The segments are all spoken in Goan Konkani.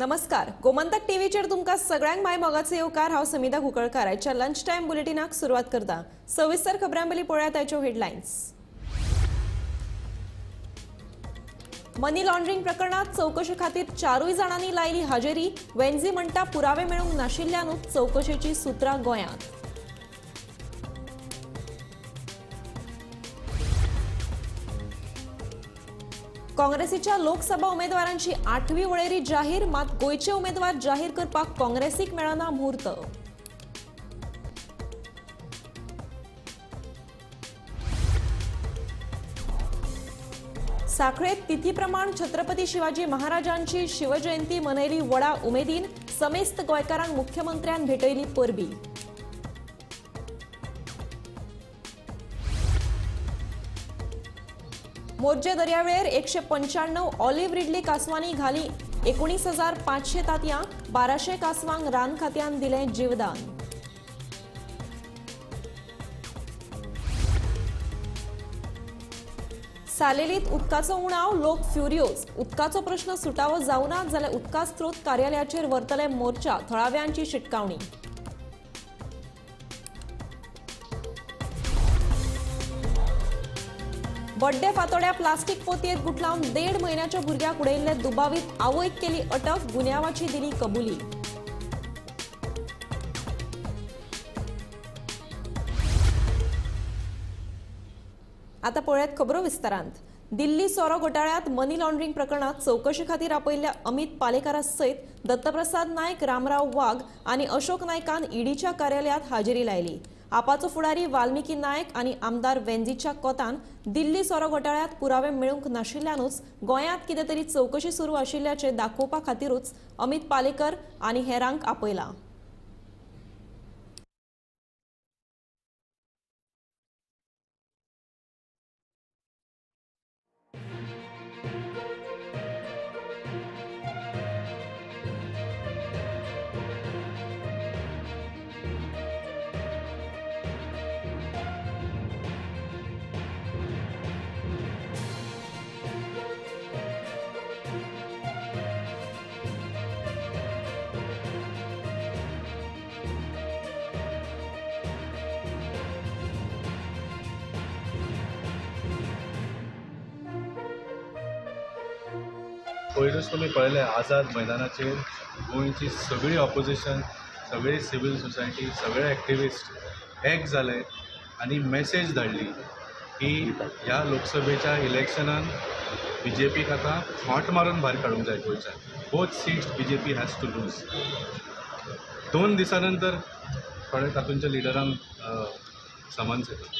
नमस्कार, गोमंतक टीव्हीचेर तुमकां सगळ्यांक my मोगाचो येवकार. हांव समिता कुंकळकार. आयच्या लंच टायम बुलेटिनाक सुरवात करता. सविस्तर खबरां पयलीं पळयात आयच्यो हेडलायन्स. मनी लॉन्ड्रिंग प्रकरणात चवकशे खातीर चारूय जाणांनी लायली हाजेरी. वेन्झी म्हणटा पुरावे मेळूंक नाशिल्ल्यानूच चवकशेची सुत्रां गोंयांत. काँग्रेसीच्या लोकसभा उमेदवारांची आठवी वळेरी जाहीर, मात गोंयचे उमेदवार जाहीर करपाक काँग्रेसीक मेळना म्हूर्त. साखळेत तिथीप्रमाण छत्रपती शिवाजी महाराजांची शिवजयंती मनयली व्हडा उमेदीन. समेस्त गोंयकारांक मुख्यमंत्र्यान भेटयली परबी. मोरजे दर्यावेळेर 195 ऑलिव्ह रिडली कासवांनी घाली 19,500 तांतयां. 1200 कासवांक रान खात्यान दिलें जीवदान. सालेलीत उदकाचो उणाव, लोक फ्युरियोज. उदकाचो प्रश्न सुटावो जावना जाल्यार उदका स्रोत कार्यालयाचेर व्हरतले मोर्चा, थळाव्यांची शिटकावणी. बड्डे फातोड्या प्लास्टीक पोतयेत गुठलावन 1.5 म्हयन्याच्या भुरग्याक उडयल्ले दुबावीत आवयक केली अटक, गुन्यांवाची दिली कबुली. आता पळयात खबरो विस्तारांत. दिल्ली सोरो घोटाळ्यात मनी लॉन्ड्रिंग प्रकरणात चवकशे खातीर आपयल्ल्या अमित पालेकारा सयत दत्तप्रसाद नायक, रामराव वाघ आनी अशोक नायकान ईडीच्या कार्यालयात हाजेरी लायली. आपाचो फुडारी वाल्मिकी नायक आनी आमदार वेन्झीच्या कोतान दिल्ली सोरो घोटाळ्यात पुरावे मेळूंक नाशिल्ल्यानूच गोंयांत कितें तरी चवकशी सुरू आशिल्ल्याचें दाखोवपा खातीरूच अमित पालेकर आनी हेरांक आपयला. पयरूच तुमी पळयलें आझाद मैदानाचेर गोंयची सगळी ऑपोजिशन, सगळी सिवील सोसायटी, सगळे एक्टिविस्ट एक जाले आनी मॅसेज धाडली की ह्या लोकसभेच्या इलेक्शनान बी जे पीक आतां खोंट मारून भायर काडूंक जाय गोंयच्यान. Both seats B J P has to lose. 2 दिसां नंतर थोडे तातूंच्या लिडरांक समन्स येता.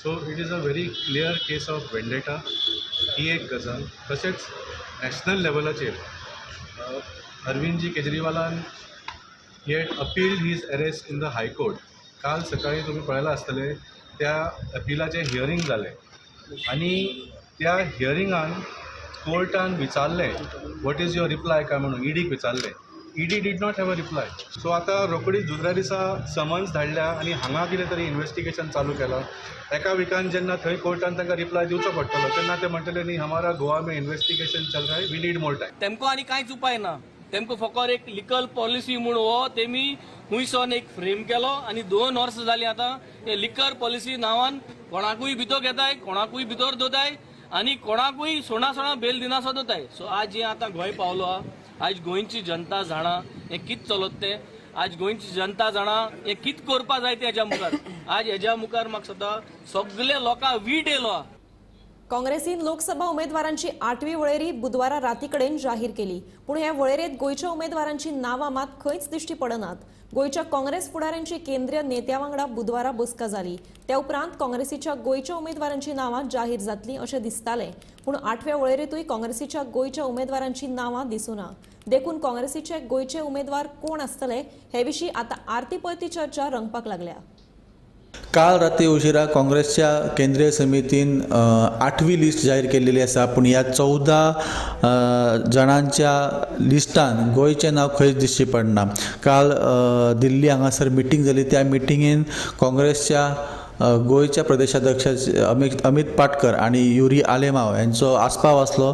So it is a very clear case of vendetta. ही एक गजाल. तशेंच नॅशनल लेवलाचेर Arvindji केजरीवालान he had appealed his arrest in the high court. काल सकाळी तुमी पळयलां आसतलें त्या अपिलाचें हियरींग जालें आनी त्या हियरिंगान कोर्टान विचारलें what is your reply काय म्हणून ईडीक विचारलें. ED did not have a reply. So आतां रोखडीच दुसऱ्या दिसा समन्स धाडल्या आनी हांगा कितें तरी इन्वेस्टिगेशन चालू केलां. एका विकान जेन्ना थंय कोर्टान तांकां रिप्लाय दिवचो पडटलो तेन्ना ते म्हणटले न्ही हमारा गोवा में इन्वेस्टिगेशन चल रहा है, we need more time. तेमकां आनी कांयच उपाय ना. तेमकां फकत एक लिकल पॉलिसी म्हूण हो तेमी खुंयसोन एक फ्रेम केलो आनी 2 वर्सां जालीं आतां हे लिकर पॉलिसी नांवान कोणाकूय भितर घेताय, कोणाकूय भितर दवरताय आनी कोणाकूय सोणा सोणा बेल दिनासो दवरताय. सो आज हें आतां गोंय पावलो आहा. आज गोंयची जनता जाणा हें कितें चलत तें, आज गोंयची जनता जाणा हें कितें करपा जाय तें हेज्या मुखार. आज हेज्या मुखार म्हाका सद्दां सगळे लोकांक वीट येयलो. काँग्रेसीन लोकसभा उमेदवारांची 8वी वळेरी बुधवारा राती कडेन जाहीर केली. पूण ह्या वळेरेंत गोंयच्या उमेदवारांची नांवां मात खंयच दिश्टी पडनात. गोंयच्या काँग्रेस फुडाऱ्यांची केंद्रीय नेत्या वांगडा बुधवारा बसका जाली. त्या उपरांत काँग्रेसीच्या गोंयच्या उमेदवारांची नांवां जाहीर जातलीं अशें दिसतालें. पूण 8व्या वळेरेंतूय काँग्रेसीच्या गोंयच्या उमेदवारांची नांवां दिसूना. देखून काँग्रेसीचे गोंयचे उमेदवार कोण आसतले हे विशीं आतां आरती परती चर्चा रंगपाक लागल्या. काल राती उशिरा काँग्रेसच्या केंद्रीय समितीन 8वी लिस्ट जाहीर केलेली आसा. पूण ह्या 14 जाणांच्या लिस्टान गोंयचें नांव खंयच दिश्टी पडना. काल दिल्ली हांगासर मिटींग जाली. त्या मिटिंगेन काँग्रेसच्या गोंयच्या प्रदेशाध्यक्ष अमित पाटकर आनी युरी आलेमाव यांचो आस्पाव आसलो.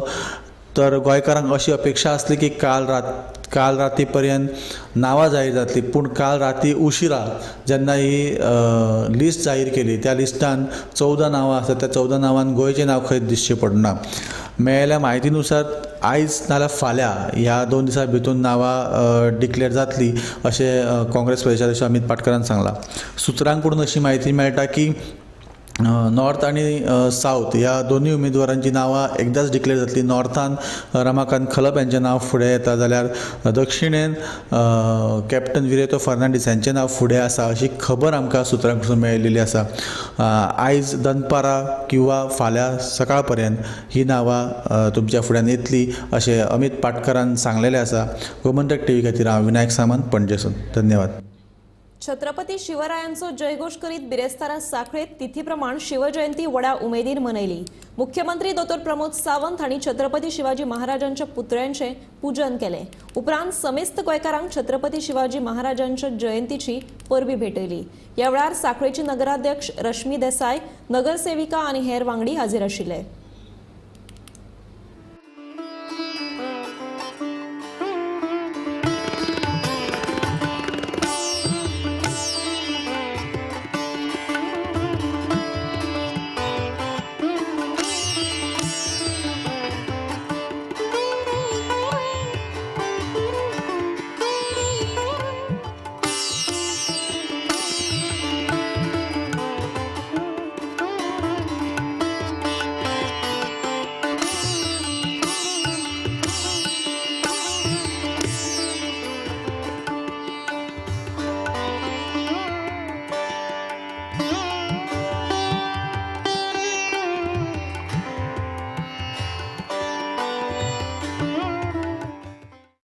तर गोंयकारांक अशी अपेक्षा आसली की काल राती पर्यंत नांवां जाहीर जातली, पूण काल राती उशिरा जेन्ना ही लिस्ट जाहीर केली त्या लिस्टान 14 नांवां आसात. त्या 14 नांवान गोंयचें नांव खंयच दिसचें पडना. मेळिल्ल्या म्हायतीनुसार आयज नाल्यार फाल्यां ह्या 2 दिसां भितर नांवां डिक्लेर जातली अशें काँग्रेस प्रदेशाध्यक्ष अमित पाटकरान सांगलां. सुत्रांकडून अशी म्हायती मेळटा की नॉर्थ आनी सावथ ह्या दोनूय उमेदवारांची नांवां एकदाच डिक्लेर जातली. नॉर्थान रमाकांत खलप यांचें नांव फुडें येता जाल्यार दक्षिणेन कॅप्टन विरेतो फर्नांडीस यांचें नांव फुडें आसा अशी खबर आमकां सुत्रां कडसून मेळिल्ली आसा. आयज दनपारां किंवा फाल्यां सकाळ पर्यंत ही नांवां तुमच्या फुड्यान येतली अशें अमित पाटकरान सांगलेलें आसा. गोमंतक टीव्ही खातीर हांव विनायक सामंत, पणजेसून. धन्यवाद. छत्रपती शिवरायांचो जयघोष करीत बिरेस्तारा साखळेत तिथीप्रमाण शिवजयंती व्हडा उमेदीन मनयली. मुख्यमंत्री दोतोर प्रमोद सावंत हांणी छत्रपती शिवाजी महाराजांच्या पुतळ्यांचे पूजन केलें. उपरांत समेस्त गोंयकारांक छत्रपती शिवाजी महाराजांच्या जयंतीची परबी भेटयली. ह्या वेळार साखळेची नगराध्यक्ष रश्मी देसाय, नगरसेविका आनी हेर वांगडी हाजीर आशिल्ले.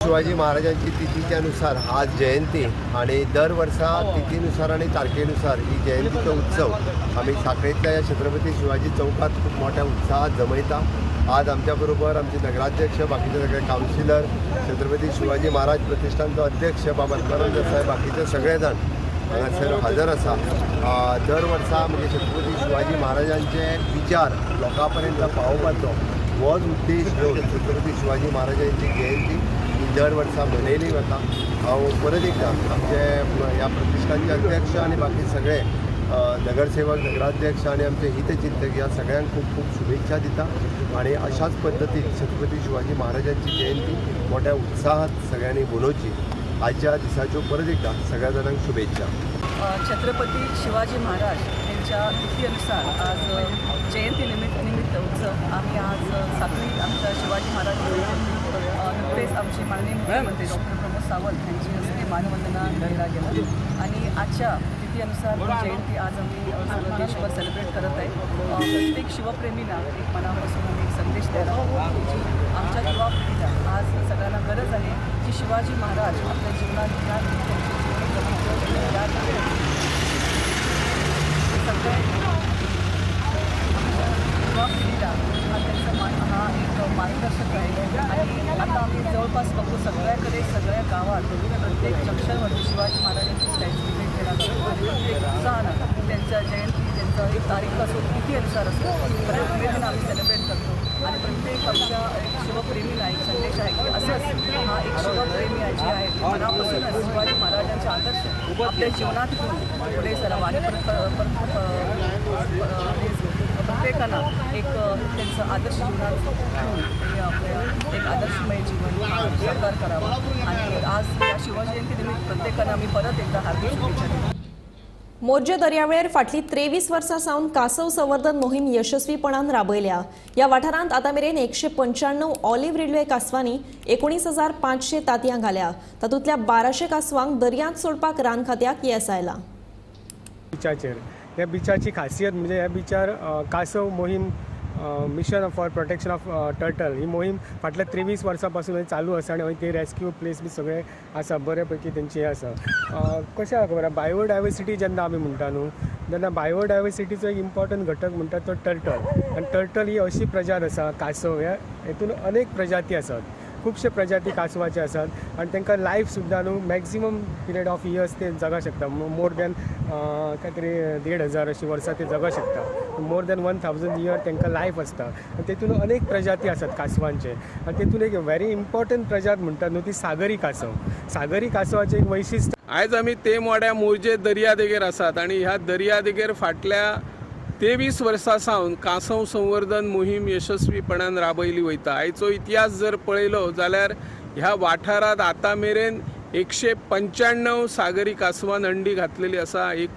शिवाजी महाराजांची तिथीच्या नुसार आज जयंती आणि दर वर्सा तिथीनुसार आणि तारखेनुसार ही जयंतीचो उत्सव आमी साखळेंतल्या ह्या छत्रपती शिवाजी चौकात खूब मोठ्या उत्साहात जमयता. आज आमच्या बरोबर आमचे नगराध्यक्ष, बाकीचे सगळे कावन्सिलर, छत्रपती शिवाजी महाराज प्रतिष्ठानचो अध्यक्ष बाबा आत्माराम देसाय, बाकीचे सगळे जाण हांगासर हजर आसा. दर वर्सा म्हणजे छत्रपती शिवाजी महाराजांचे विचार लोकां पर्यंत पावोवपाचो होच उद्देश घेवन छत्रपती शिवाजी महाराजांची जयंती दर वर्सा मनयली वता. हांव परत एकदां आमचे ह्या प्रतिष्ठानचे अध्यक्ष आनी बाकी सगळे नगरसेवक, नगराध्यक्ष आनी आमचे हितचिंतक ह्या सगळ्यांक खूब खूब शुभेच्छा दिता आनी अशाच पद्दतीन छत्रपती शिवाजी महाराजांची जयंती मोठ्या उत्साहात सगळ्यांनी मनोवची. आजच्या दिसाच्यो परत एकदां सगळ्या जाणांक शुभेच्छा. छत्रपती शिवाजी महाराज यांच्या तिथीनुसार आज जयंती निमित्त उत्सव आम्ही आज साखळी आमच्या शिवाजी महाराज नुकतेच आमचे माननीय मुख्यमंत्री डॉक्टर प्रमोद सावंत यांची हस्ते मानवंदना दिला गेला आणि आजच्या तिथीनुसार जयंती आज आम्ही सगळं देशभर सेलिब्रेट करत आहे. प्रत्येक शिवप्रेमींना एक मनापासून आम्ही एक संदेश द्यायला की आमच्या युवा पिढीला आज सगळ्यांना गरज आहे की शिवाजी महाराज आपल्या जीवनात सगळे युवा पिढीला हा त्यांचा हा एक मार्गदर्शक आहे. आणि आता आम्ही जवळपास बघतो सगळ्याकडे सगळ्या गावात प्रत्येक जंक्शनवरती शिवाजी महाराजांची स्टॅच्यू इरेक्ट केला जातो आणि प्रत्येक उत्साहानं त्यांच्या जयंती त्यांचा एक तारीख असो किती अनुसार असो बऱ्या उमेदीनं आम्ही सेलिब्रेट करतो. आणि प्रत्येक आमच्या एक शिवप्रेमीला एक संदेश आहे की असंच हा एक शिवप्रेमी जे आहे मनापासूनच शिवाजी महाराजांचे आदर्श आपल्या जीवनात घेऊन पुढे सरावा आणि प्रत्येकाला एक त्यांचं आदर्श जीवनात घेऊन ते आपल्या एक आदर्शमय जीवन साकार करावं. आणि आज या शिवजयंतीनिमित्त प्रत्येकाला मी परत एकदा हार्दिक शुभेच्छा देते. मोरजे दर्यावेळेर फाटली 23 वर्सां सावन कासव संवर्धन मोहीम यशस्वीपणान राबयल्या. ह्या वाठारांत आतां मेरेन 195 ऑलिव्ह रिडवे कासवांनी 19,500 तांतयां घाल्या. तातूंतल्या 1200 कासवांक दर्यांत सोडपाक रान खात्याक येस आयलां. बिचाचेर ह्या बिचाची खासियत म्हणजे ह्या बिचार कासव मोहीम mission for protection of turtle ही मोहीम फाटल्या 23 वर्सां पासून चालू आसा आनी ते रेस्क्यू प्लेस बी सगळे आसा बरे पैकी तेंची हें आसा. कशें आसा खबर आसा, बायोडायवर्सिटी जेन्ना आमी म्हणटा न्हू तेन्ना बायोडायवर्सिटीचो एक इम्पॉर्टंट घटक म्हणटा तो टर्टल. आनी टर्टल ही अशी प्रजात आसा, कासव ह्या हेतून अनेक प्रजाती आसात. खुबशे प्रजाती कांसवाचे आसात आनी तांकां लायफ सुद्दां न्हू मॅक्सिमम पिरियड ऑफ इयर्स ते जगूंक शकता. मोर दॅन काय तरी 1500 अशी वर्सां ते जगूंक शकता. मोर दॅन 1000 इयर तांकां लायफ आसता आनी तेतून अनेक प्रजाती आसात कांसवांचे. आनी तेतून एक व्हेरी इम्पॉर्टंट प्रजात म्हणटात न्हू ती सागरी कांसव. सागरी कांसवाचें एक वैशिश्ट, आयज आमी तेमवाड्या मोरजे दर्यादेगेर आसात आनी ह्या दर्यादेगेर फाटल्या 23 वर्सां सावन कांसव संवर्धन मोहीम यशस्वीपणान राबयली वयता. आयचो इतिहास जर पळयलो जाल्यार ह्या वाठारांत आतां मेरेन 195 सागरी कांसवान अंडी घातलेली आसा. एक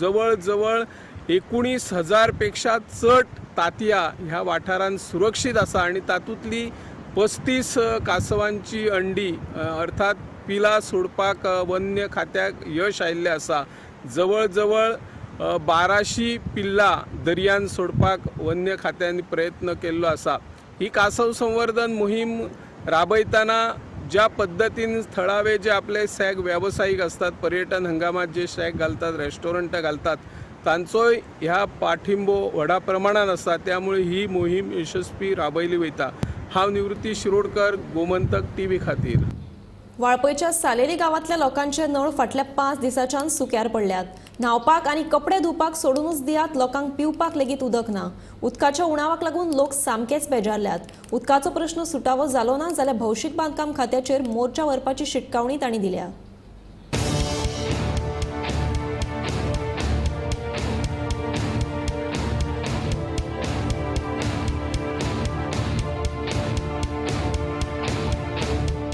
जवळ जवळ 19,000 पेक्षा चड तातयां ह्या वाठारांत सुरक्षीत आसा आनी तातूंतली 35 कांसवांची अंडी अर्थात पिलां सोडपाक वन्य खात्याक यश आयिल्लें आसा. जवळ जवळ 1200 पिल्लां दर्यान सोडपाक वन्य खात्यान प्रयत्न केल्लो आसा. ही कांसव संवर्धन मोहीम राबयतना ज्या पद्दतीन थळावे जे आपले सॅग वेवसायीक आसतात, पर्यटन हंगामात जे शॅक घालतात, रेस्टॉरंटां घालतात, तांचोय ह्या पाठिंबो व्हडा प्रमाणान आसा. त्यामुळे ही मोहीम यशस्वी राबयली वयता. हांव निवृत्ती शिरोडकर, गोमंतक टीव्ही खातीर. वाळपयच्या सालेली गांवांतल्या लोकांचे नळ फाटल्या 5 दिसांच्यान सुक्यार पडल्यात. न्हावपाक आनी कपडे धुवपाक सोडूनच दियात, लोकांक पिवपाक लेगीत उदक ना. उदकाच्या उणावाक लागून लोक सामकेच बेजारल्यात. उदकाचो प्रश्न सुटावो जालो ना जाल्यार भौशीक बांदकाम खात्याचेर मोर्चा व्हरपाची शिटकावणी तांणी दिल्या.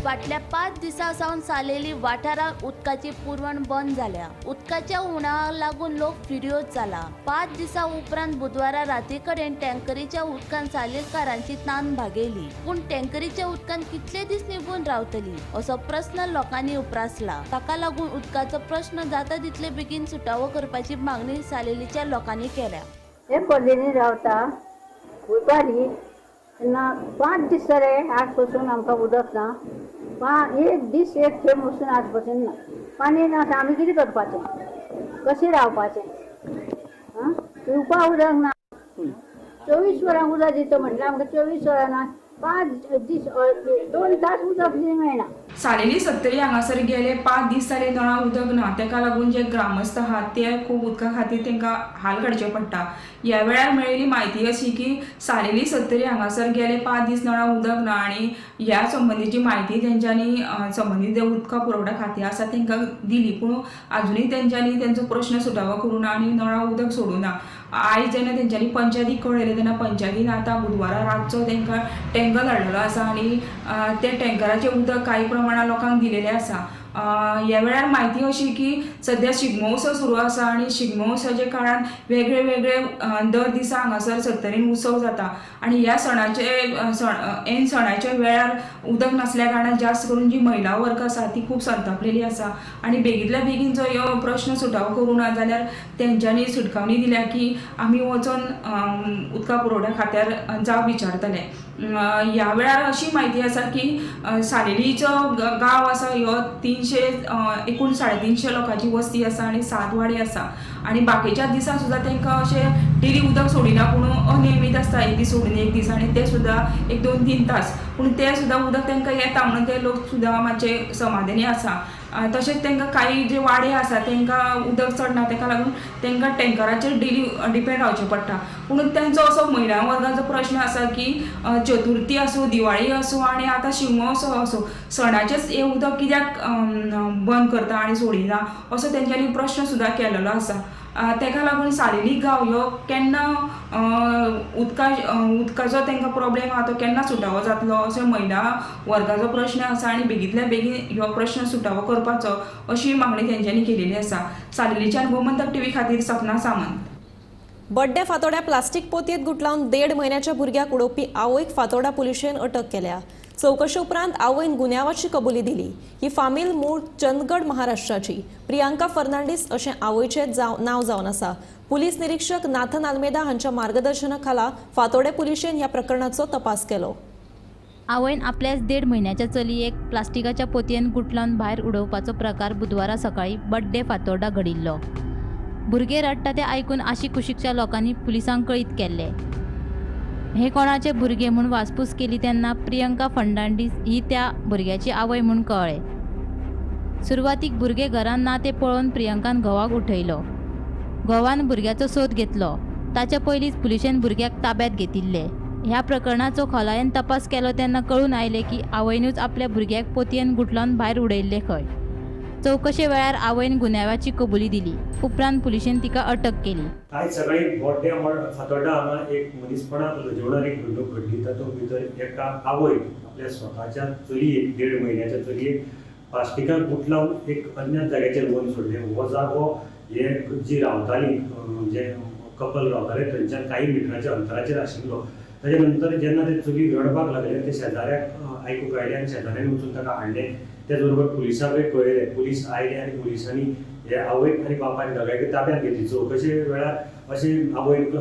फाटल्या 5 दिसां सावन सालेली वाठाराक उदकाची पुरवण बंद जाल्या. उदकाच्या उणावाक लागून लोक फिर्योज जाला. 5 दिसां उपरांत बुधवारा राती कडेन टँकरीच्या उदकान सालेलकारांची तान भागयली. पूण टँकरीच्या उदकान कितले दीस निभून रावतली असो प्रस्न लोकांनी उप्रासला. ताका लागून उदकाचो प्रश्न जाता तितले बेगीन सुटावो करपाची मागणी सालेलीच्या लोकांनी केल्या. हे कॉलनी रावता उपारी तेन्ना 5 दीस जाले आज पसून आमकां उदक ना. एक दीस एक थेंब वचून आज पसून ना, पाणी ना. आमी कितें करपाचें, कशें रावपाचें? आं, पिवपाक उदक ना. 24 वरां उदक दिता म्हटल्यार आमकां 24 वरां ना. 5 दीस 2 तास उदक मेळना. सालेली सत्तरी हांगासर गेले 5 दीस जाले नळाक उदक ना. ताका लागून जे ग्रामस्थ आहात ते खूब उदका खातीर तांकां हाल काडचे पडटा. ह्या वेळार मेळिल्ली म्हायती अशी की सालेली सत्तरी हांगासर गेले 5 दीस नळाक उदक ना आनी ह्या संबंदीची म्हायती तेंच्यांनी संबंदीत जे उदका पुरवठा खातें आसा तांकां दिली, पूण आजुनूय तेंच्यांनी तेंचो प्रश्न सुटावो करूं ना आनी नळाक उदक सोडूं ना. आयज जेन्ना तेंच्यांनी पंचायतीक कळयलें तेन्ना पंचायतीन आतां बुधवारा रातचो तांकां टँकर धाडलेलो आसा आनी ते टँकराचें उदक कांय प्रमाणात लोकांक दिलेलें आसा. ह्या वेळार म्हायती अशी की सद्या शिगमोत्सव सुरू आसा आनी शिगमोत्सवाच्या काळान वेगळे वेगळे दर दिसा हांगासर सत्तरीन उत्सव जाता आनी ह्या सणाचे ऐन सणाच्या वेळार उदक नासल्या कारणान जास्त करून जी महिला वर्ग आसा ती खूब संतापलेली आसा आनी बेगींतल्या बेगीन जो ह्यो प्रश्न सुटावो करूं ना जाल्यार तेंच्यांनी सुटकावणी दिल्या की आमी वचोन उदका पुरवठा खात्यार जाब विचारतले. ह्या वेळार अशी म्हायती आसा की सालेलीचो गांव आसा ह्यो 300 एकूण 350 लोकांची वस्ती आसा आनी 7 वाडे आसा आनी बाकीच्या दिसा सुद्दां तांकां अशें डेली उदक सोडिना, पूण अनियमीत आसता, एक दीस सोडून एक दीस आनी ते सुद्दां 1 2 3 तास, पूण ते सुद्दां उदक तांकां येता म्हणून ते लोक सुद्दां मातशे समाधानी आसा. तशेंच तांकां कांय जे वाडे आसा तांकां उदक चडना, ताका लागून तांकां टँकराचेर डेली डिपेंड रावचें पडटा. पूण तांचो असो महिला वर्गाचो प्रश्न आसा की चतुर्थी आसूं, दिवाळी आसूं आनी आतां शिगमोत्सव आसूं, सणाचेच हें उदक कित्याक बंद करता आनी सोडिना असो तेंच्यांनी प्रश्न सुद्दां केलेलो आसा. ताका लागून सालेली गांव ह्यो केन्ना उदकाचो तांकां प्रॉब्लेम आहा तो केन्ना सुटावो जातलो असो महिला वर्गाचो प्रश्न आसा आनी बेगींतल्या बेगीन ह्यो प्रश्न सुटावो करपाचो अशी मागणी तेंच्यांनी केलेली आसा. सालेलीच्यान गोमंतक टीव्ही खातीर सपना सामंत. बड्डे फातोड्या प्लास्टीक पोतयेंत गुटलावन 1.5 म्हयन्याच्या भुरग्याक उडोवपी आवयक फातोर्डा पुलिशेन अटक केल्या. चवकशे उपरांत आवयन गुन्यांवाची कबुली दिली. ही फामील मूळ चंदगड महाराष्ट्राची. प्रियांका फर्नांडीस अशें आवयचें नांव जावन आसा. पुलीस निरीक्षक नाथन आल्मेदा हांच्या मार्गदर्शना खाला फातोर्डे पुलिशेन ह्या प्रकरणाचो तपास केलो. आवयन आपल्याच 1.5 म्हयन्याच्या चलयेक प्लास्टिकाच्या पोतयेन गुटलावन भायर उडोवपाचो प्रकार बुधवारा सकाळी बड्डे फातोर्डा घडिल्लो. भुरगे रडटा तें आयकून आशिकुशीकच्या लोकांनी पुलिसांक कळीत केल्लें. हे कोणाचे भुरगे म्हूण वासपूस केली तेन्ना प्रियंका फर्नांडीस ही त्या भुरग्याची आवय म्हूण कळ्ळें. सुरवातीक भुरगे घरान ना तें पळोवन प्रियंकान घोवाक उठयलो. घोवान भुरग्याचो सोद घेतलो. ताच्या पयलींच पुलिशेन भुरग्याक ताब्यात घेतिल्ले. ह्या प्रकरणाचो खोलायेन तपास केलो तेन्ना कळून आयलें की आवयनूच आपल्या भुरग्याक पोतयेन गुठलावन भायर उडयल्लें खंय. चवकशे वेळार आवयन गुन्यांवाची कबुली दिली. उपरांत पुलिशेन तिका अटक केली. आयज सकाळी बोड्ड्या फातोड्डा हांगा एक मनीसपणाक लजवणारी घडणूक घडली. तातूंत भितर एका आवयन आपल्या स्वताच्या चलयेक, 1.5 म्हयन्याच्या चलयेक प्लास्टिकाक गुठलावन एक अज्ञात जाग्याचेर व्हरून सोडलें. हो जागो हे जी रावताली, जे कपल रावताले थंयच्यान काही मिटराच्या अंतराचेर आशिल्लो. ताच्या नंतर जेन्ना ते चली रडपाक लागले ते शेजाऱ्याक आयकूंक आयले आनी शेजाऱ्यांनी वचून ताका हाडलें. त्याच बरोबर पुलिसांकय कळयलें. पुलीस आयले आनी पुलिसांनी हे आवयक आनी बापायक दोगांयकय ताब्यांत घेतली. चवकशे वेळार अशें आवयक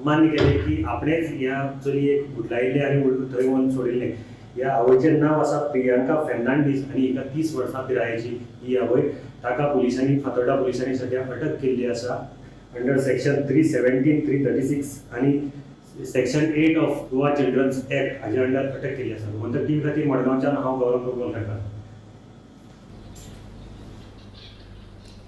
मान्य केलें की आपणेच ह्या चलयेक गुठलायिल्लें आनी थंय व्हरून सोडिल्लें. ह्या आवयचें नांव आसा प्रियंका फर्नांडीस आनी हिका 30 वर्सां पिरायेची ही आवय. ताका पुलिसांनी, फातोड्डा पुलिसांनी सद्या अटक केल्ली आसा अंडर सेक्शन 317, 336 आनी section 8 of Goa children's act हाजे अंडर अटक केल्ली आसा. गोमंतक टीव्ही खातीर मडगांवच्यान हांव गौरव प्रभुलकर.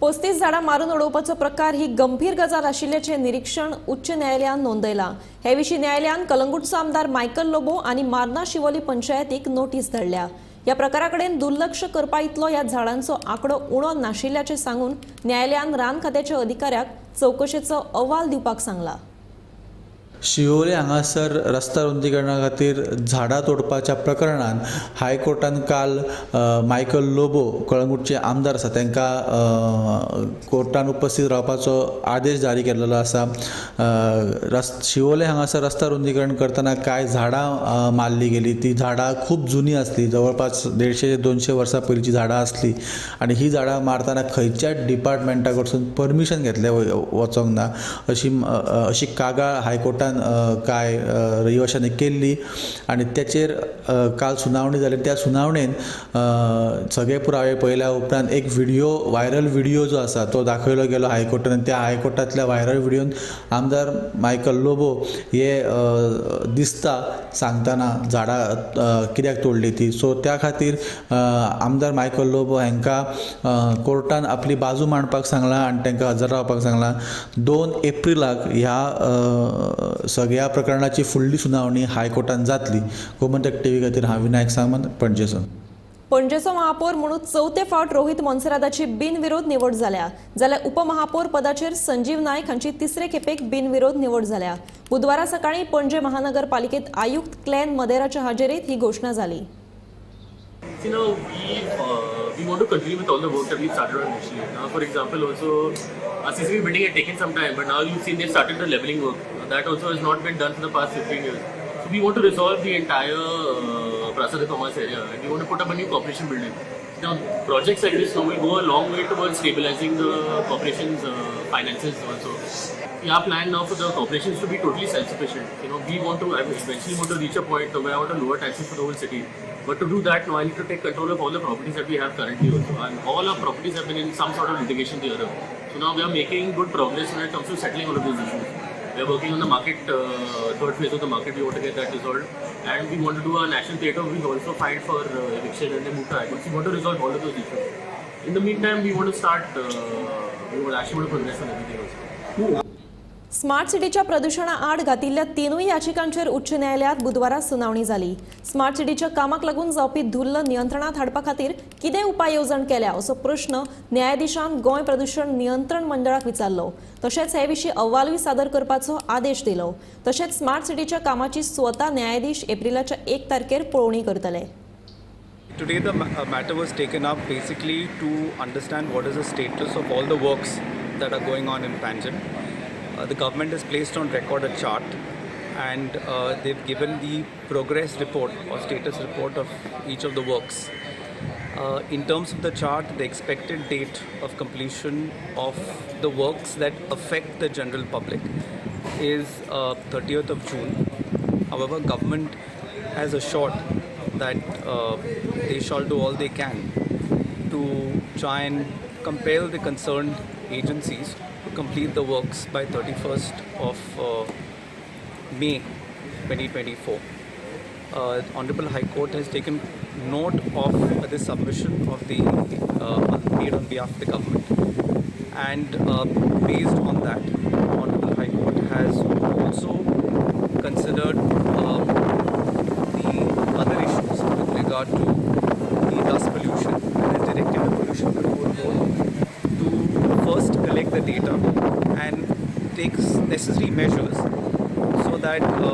35 झाडां मारून उडोवपाचो प्रकार ही गंभीर गजाल आशिल्ल्याचें निरीक्षण उच्च न्यायालयान नोंदयलां. हे विशीं न्यायालयान कलंगूटचो आमदार मायकल लोबो आनी मार्ना शिवोली पंचायतीक नोटीस धाडल्या. ह्या प्रकारा कडेन दुर्लक्ष करपा इतलो ह्या झाडांचो आंकडो उणो नाशिल्ल्याचें सांगून न्यायालयान रान खात्याच्या अधिकाऱ्याक चवकशेचो अहवाल दिवपाक सांगला. शिवोले हांगासर रस्ता रुंदीकरणा खातीर झाडां तोडपाच्या प्रकरणान हायकोर्टान काल मायकल लोबो कळंगूटचे आमदार आसा तांकां कोर्टान उपस्थित रावपाचो आदेश जारी केल्लो आसा. शिवोले हांगासर रस्ता रुंदीकरण करतना कांय झाडां मारली गेली. ती झाडां खूब जुनी आसली, जवळपास 150 ते 200 वर्सां पयलींची झाडां आसली आनी ही झाडां मारतना खंयच्याच डिपार्टमेंटा कडसून परमिशन घेतलें वचोंक ना अशी कागाळ हायकोर्टान काय रहिवाशांनी केल्ली आनी त्याचेर काल सुनावणी जाली. त्या सुनावणेन सगळे पुरावे पळयल्या उपरांत एक व्हिडिओ, व्हायरल व्हिडिओ जो आसा तो दाखयलो गेलो हायकोर्टान. त्या हायकोर्टांतल्या व्हायरल व्हिडियोन आमदार मायकल लोबो हे दिसता सांगतना झाडां कित्याक तोडली ती. सो त्या खातीर आमदार मायकल लोबो हांकां कोर्टान आपली बाजू मांडपाक सांगलां आनी तांकां हजर रावपाक सांगलां. 2 एप्रिलाक ह्या सगळ्या प्रकरणाची फुडली सुनावणी हायकोर्टान जातली. गोमंतक टीव्ही खातीर हांव विनायक सामंत, पणजेसून. पणजेचो महापौर म्हणून चवथे फावट रोहित मोन्सेराताची बिनविरोध निवड जाल्या. जाल्यार उपमहापौर पदाचेर संजीव नायक हांची तिसरे खेपेक बिनविरोध निवड जाल्या. बुधवारा सकाळी पणजे महानगरपालिकेत आयुक्त क्लॅन मदेराच्या हाजेरीत ही घोशणा जाली. You know, we want to continue with all the work that we started on initially. Now, for example, also our CCB building had taken some time, but now you've seen they've started the leveling work. That also has not been done for the past 15 years. So we want to resolve the entire Praça de Commerce area, and we want to put up a new corporation building. Now, projects like this now will go a long way towards stabilizing the corporation's finances also. Our plan now for the corporations to be totally self-sufficient. You know, we want to, I eventually want to reach a point where I want to lower taxes for the whole city. But to do that, now I need to take control of all the properties that we have currently also. And all our properties have been in some sort of litigation or the other. So now we are making good progress when it comes to settling all of those issues. We are working on the market, third phase of the market. We want to get that resolved. And we want to do a national theatre. We also filed for eviction and they moved to High Court. So we want to resolve all of those issues. In the meantime, we want to start, we actually want to progress on everything also. Smart सिटीच्या प्रदूषणाआड घातिल्ल्या 3 याचिकांचेर उच्च न्यायालयात बुधवारा सुनावणी जाली. स्मार्ट सिटीच्या कामाक लागून जावपी धुल्ल नियंत्रणात हाडपा खातीर कितें उपाय येवजण केल्या असो प्रश्न न्यायाधीशान गोंय प्रदूषण नियंत्रण मंडळाक विचारलो. तशेंच हे विशीं अहवालूय सादर करपाचो आदेश दिलो. तशेंच स्मार्ट सिटीच्या कामाची स्वता न्यायाधीश एप्रिलाच्या 1 तारखेर पळोवणी करतले. Today the matter was taken up basically to understand what is the status of all the works that are going on in Panjim. The government has placed on record a chart and they've given the progress report or status report of each of the works. In terms of the chart, the expected date of completion of the works that affect the general public is 30th of June. However, government has assured that they shall do all they can to try and compel the concerned agencies to complete the works by 31st of May 2024. Honorable High Court has taken note of the submission of the made on behalf of the government, and based on that, Honorable High Court has also considered the other issues with regard to the dust pollution and has directed the Pollution Control Board to first collect the data and take necessary measures so that the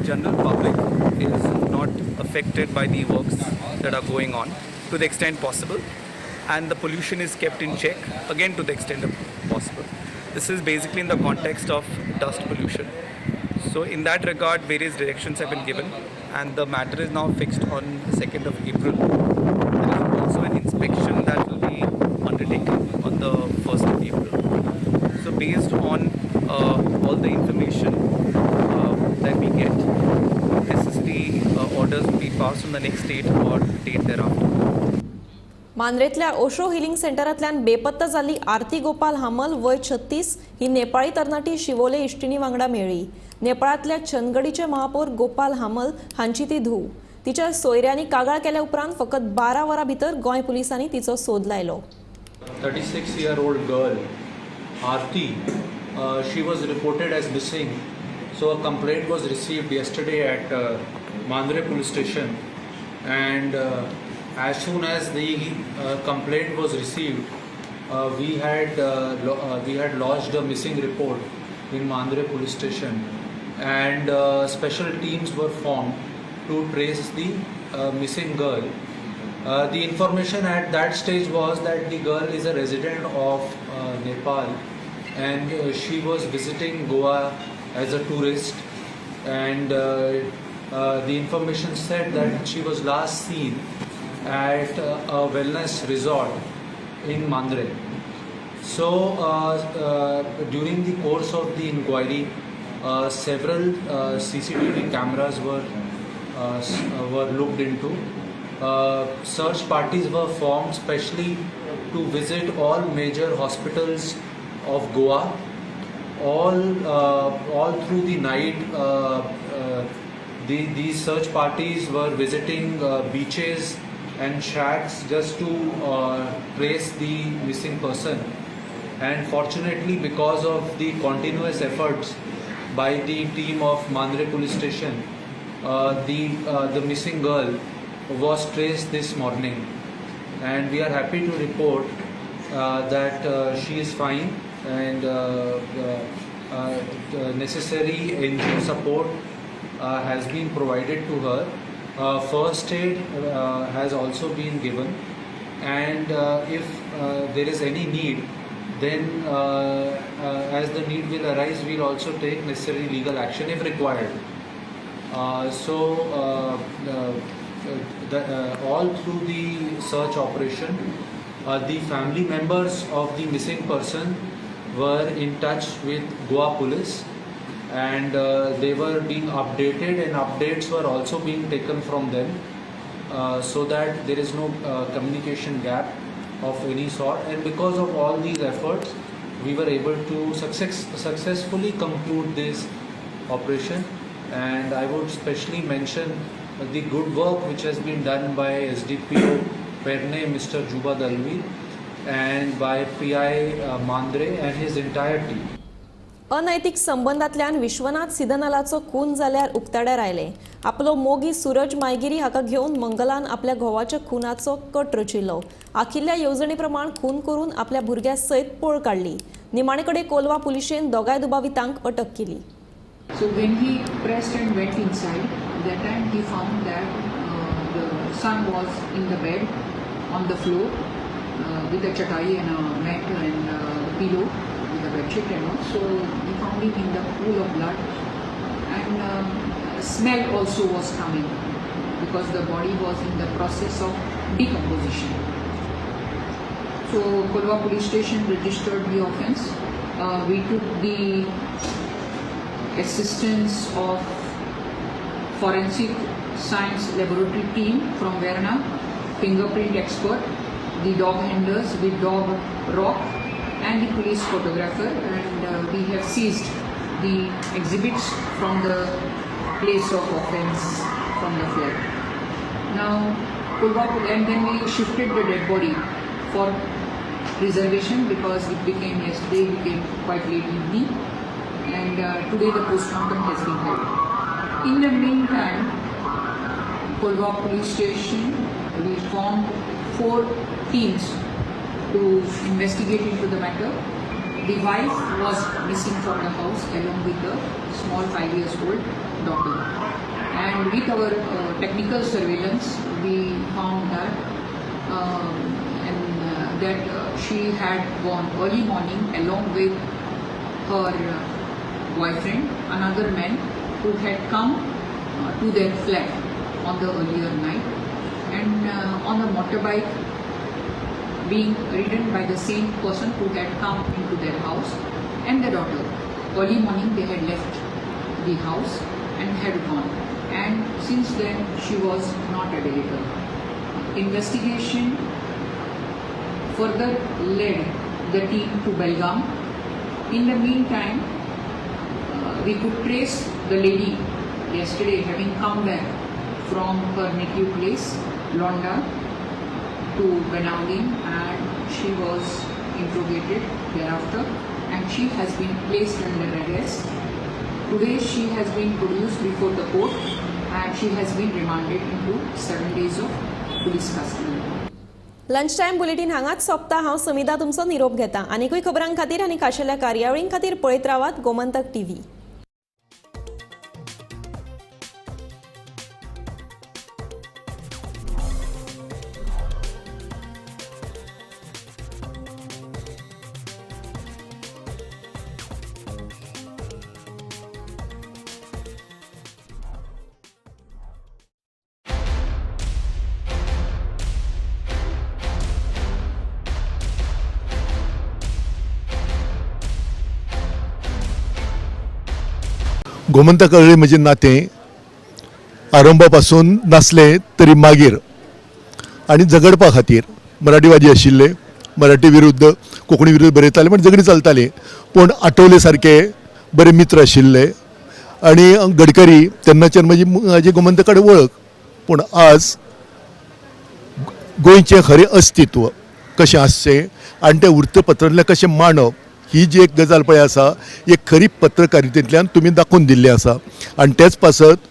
general public is not affected by the works that are going on to the extent possible, and the pollution is kept in check again to the extent possible. This is basically in the context of dust pollution. So in that regard, various directions have been given, and the matter is now fixed on the 2nd of April. There is also an inspection that will be undertaken on the 1st of April. So based on all the information that we get, necessary orders will be passed on the next date or date thereafter. मांद्रेतल्या ओशो हिलिंग सेंटरांतल्यान बेपत्ता जाल्ली आरती गोपाल हामल वय 36 ही नेपाळी तरणाटी शिवोले इश्टिणी वांगडा मेळ्ळी. नेपाळांतल्या चंदगडीचे महापौर गोपाल हामल हांची ती धूव. तिच्या सोयऱ्यांनी कागाळ केल्या उपरांत फकत 12 वरां भितर गोंय पुलिसांनी तिचो सोद लायलो. 36-year-old girl Aarti, she was reported as missing. So a complaint was received yesterday at Mandre police station, and as soon as the complaint was received, we had lodged a missing report in Mandre police station, and special teams were formed to trace the missing girl. The information at that stage was that the girl is a resident of Nepal, and she was visiting Goa as a tourist, and the information said that she was last seen at a wellness resort in Mandre. So during the course of the inquiry, several CCTV cameras were looked into. Search parties were formed specially to visit all major hospitals of Goa. All through the night, these search parties were visiting beaches and shacks just to trace the missing person. And fortunately, because of the continuous efforts by the team of Mandre police station, the missing girl was traced this morning, and we are happy to report that she is fine, and the necessary NGO support has been provided to her. First aid has also been given, and if there is any need, then as the need will arise, we will also take necessary legal action if required. All through the search operation, the family members of the missing person were in touch with Goa police, and they were being updated, and updates were also being taken from them, so that there is no communication gap of any sort. And because of all these efforts, we were able to successfully conclude this operation. And I would specially mention the good work which has been done by SDPO Perne, Mr. Juba Dalvi, and by PI Mandre and his entire team. अनैतिक संबंधातल्यान विश्वनाथ सिदनालाचो खून जाल्यार उक्ताड्यार आयले. आपलो मोगी सूरज मायगिरी हाका घेवन मंगलान आपल्या घोवाच्या खुनाचो कट रचिल्लो. आखिल्ल्या येवजणे प्रमाण खून करून आपल्या भुरग्या सयत पळ काडली. निमाणे कडेन कोलवा पुलिशेन दोगाय दुबावितांक अटक केली. So when he pressed and went inside, that time he found that the son was in the bed on the floor with a chatai and a mat and a pillow with a bedsheet and all. So he found him in the pool of blood, and smell also was coming because the body was in the process of decomposition. So Kolwa police station registered the offence. We took the assistance of forensic science laboratory team from Verna, fingerprint expert, the dog handlers with dog rock, and the police photographer, and we have seized the exhibits from the place of offence from the flat. Now, and then we shifted the dead body for preservation because it became yesterday, it became quite late evening, and today the postmortem has been held. In the meantime, Colva police station, we formed 4 teams to investigate into the matter. The wife was missing from the house along with the small 5 years old daughter. And with our technical surveillance, we found that she had gone early morning along with her boyfriend, another man who had come to their flat on the earlier night, and on a motorbike being ridden by the same person who had come into their house, and the daughter. Early morning they had left the house and had gone, and since then she was not available. Investigation further led the team to Belgaum. In the meantime, we could trace the lady yesterday having come back from her native place, Londa, to Benaulim, and she was interrogated thereafter, and she has been placed under arrest. Today she has been produced before the court and she has been remanded into 7 days of police custody. Lunch time bulletin हांगाच सोंपता. हांव समिता तुमचो निरोप घेता. आनीकूय खबरां खातीर आनी खाशेल्या कार्यावळीं खातीर पळयत रावात गोमंतक टीव्ही. गोमंतक कडेन म्हजें नातें आरंभापासून नासलें तरी मागीर आनी झगडपा खातीर मराठीवादी आशिल्ले, मराठी विरुद्ध कोंकणी विरुद्ध बरयताले, पण झगडी चलताली. पूण आठवले सारके बरे मित्र आशिल्ले आनी गडकरी तेन्नाच्यान म्हजी गोमंतक कडेन वळख. पूण आज गोंयचें खरें अस्तित्व कशें आसचें आनी तें वृत्तपत्रांतल्यान कशें मांडप ही जी एक गजाल पळय आसा, एक खरी पत्रकारितेंतल्यान तुमी दाखोवन दिल्ली आसा. आनी तेच पासत